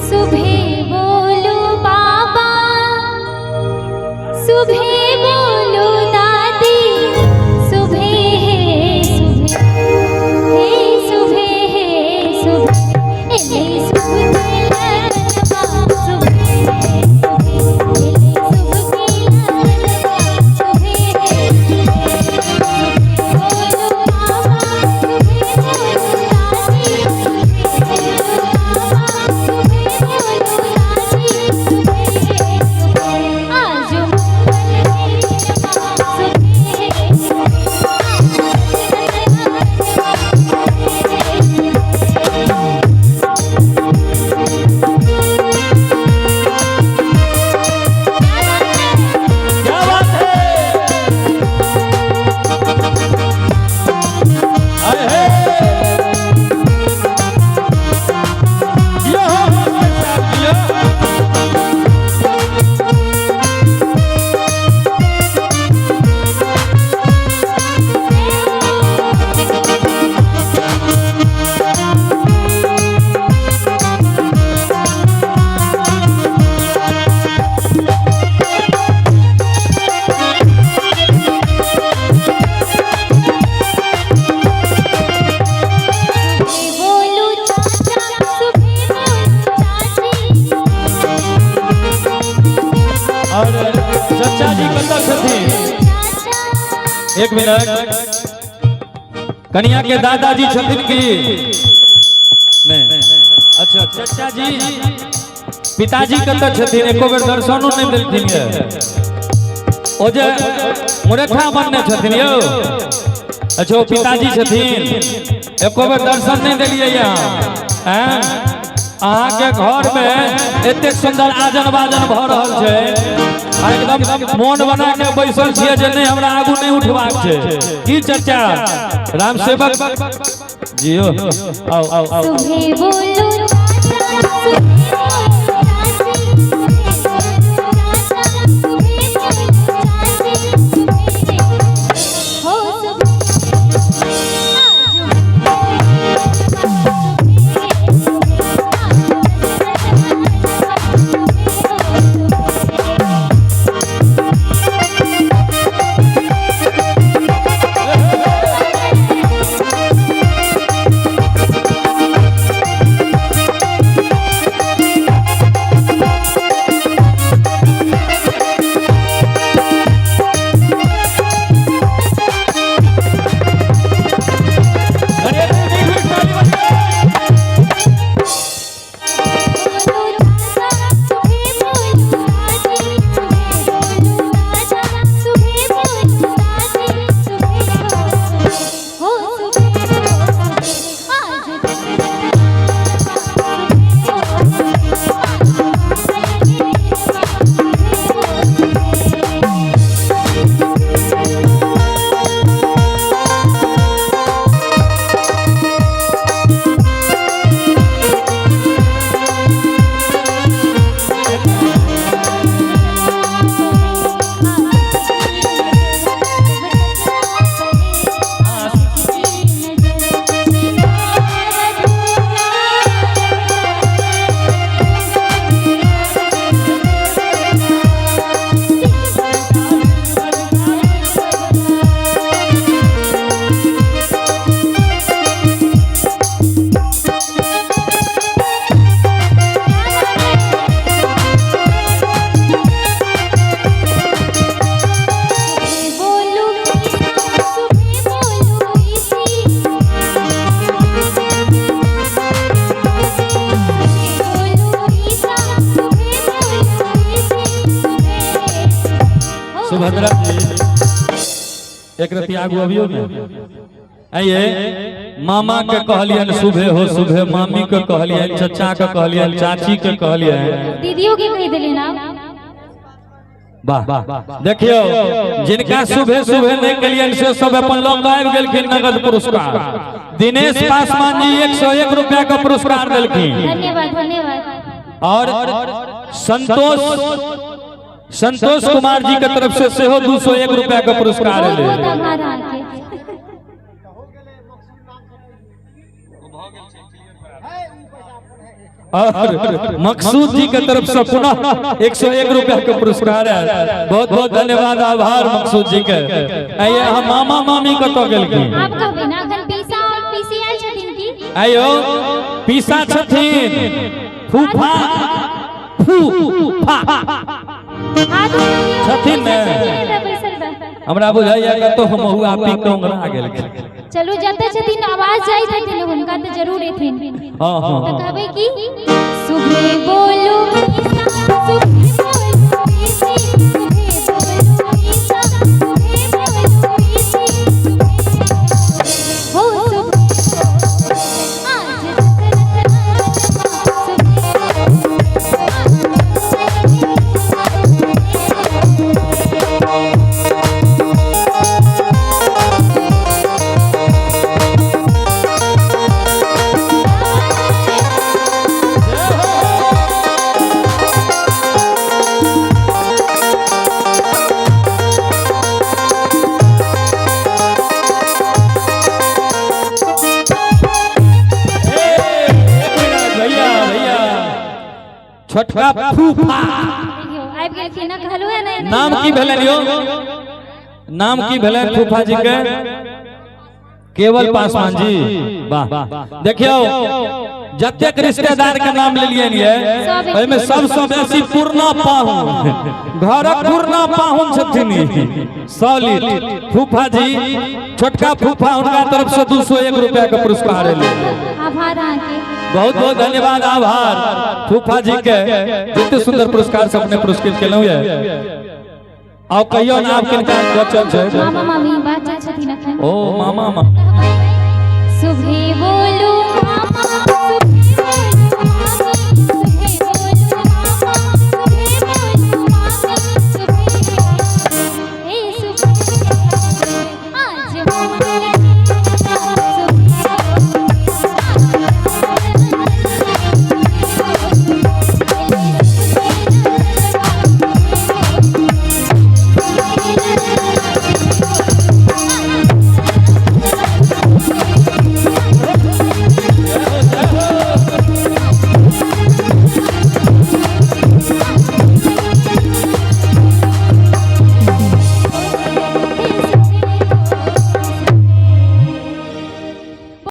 सुबह बोलू बाबा, सुबह बोलू दादी, सुबह हे सुबह, हे सुबह हे सुबह, एले शुभ के लगनवा, सुबह हे सुबह, एले शुभ के लगनवा, सुबह हे सुबह, सुबह बोलू बाबा, सुबह बोलू दादी, सुबह बोलू बाबा, सुबह बोलू दादी, सुबह हे सुबह, आज मंगल के दिनवा, सुबह हे सुबह, आज सुबह हे सुबह। क्या बात है। आए हे। यो हो भाई साहब, यो। सुबह बोलू चाचा, सुबह बोलू चाची, और चचा जी कतऽ छथिन? चाचा एक मिनट, कनिया के दादाजी छथिन की नहीं? अच्छा, चचा जी पिताजी कतऽ छथिन? एको बेर दर्शनो नहि देलखिन ये। ओ जे मुरैठा बनने छथिन यौ। अच्छा, ओ पिताजी छथिन। एको बेर दर्शन नहि देलियै यहाँ। आँय? अहाँके घर में एतेक सुंदर आजन बाजन भऽ रहल छै आ एकदम मोन बना के बैसल छियै जे नहि, हमरा आगू नहि उठबाक छै। की चचा राम सेवक जियो, आओ आओ आओ। सुबह बोलू चाचा, सुबह बोलू चाची, सुबह बोलू चाचा, सुबह बोलू चाची, सुबह हो सुबह, आज सुबह। अरे एक मिनट, ताली बजाओ। बोलू चाचा, सुबह बोलू दादी, सुबह बोलू चाचा, सुबह बोलू दादी, सुबह हो सुबह, आज बोलू सुबह बोलू इसी, बोलू ईसा, सुबह बोलू इसी, सुबह। सुभद्रा जी, एक रति आगू अबियो ने। आइए, मामा के कहलियन सुबह हो सुबह, मामी के कहलियन, चचा के कहलियन, चाची के कहलियन, दीदियों के कही दिली ना। वाह, देखियो, जिनका सुबह सुबह नहीं केलियन से सब अपन लग आबि गेलखिन नगद पुरस्कार। दिनेश पासवान जी 101 रुपया का पुरस्कार देलखिन। धन्यवाद, धन्यवाद। और संतोष संतोष कुमार जी के तरफ से सेहो 201 रुपया का पुरस्कार बहुत बहुत एलै। आभार अहाँके। और मकसूद जी के तरफ से पुनः 101 रुपया के पुरस्कार है। बहुत बहुत धन्यवाद, आभार मकसूद जी के। आइए हम मामा मामी कतऽ गेलखिन? आब कहबै ना, अखन पीसा और पीसी आयल छथिन की? आइयो पीसा छथिन, फूफा फूफा हाथ उठा लियौ। छथिन ने? छथिन ने बैसल बा। हमरा बुझाइया कतौ महुआ पी के ओंघरा गेलखिन। चलू, जतऽ छथिन आवाज जाइत हेथिन हुनका तऽ जरूर एथिन। हँ हँ। तऽ कहबै कि सुबह बोलू पीसा, सुबह बोलू पीसी, सुबह बोलू पीसा, सुबह बोलू पीसी, हो सुबह आज सुबह। भैया भैया, छोटका फूफा। देखियौ, आबि गेलखिन ने, कहलहुँ है ने। नाम की भेलनि यौ? नाम की भेलनि फूफा जी के? केवल पासवान जी, वाह। देखियौ, जतेक रिश्तेदार के नाम लेलियनि ये, ओहिमे सबसँ बेसी पूर्णा पाहुन, घरक पूर्णा पाहुन छथिन ई। सॉलिड फूफा जी, छोटका फूफा, हुनका तरफ से 201 रुपया के पुरस्कार एलै। आभार अहाँके। बहुत बहुत धन्यवाद, आभार फूफा जी के, जते सुंदर पुरस्कार से अपने पुरस्कृत केलहुँ ये। आउ कहियो ना, आब किनका बचल छै? मामा मामी बाचल छथिन अखन। ओ मामा मा सुबह बोलू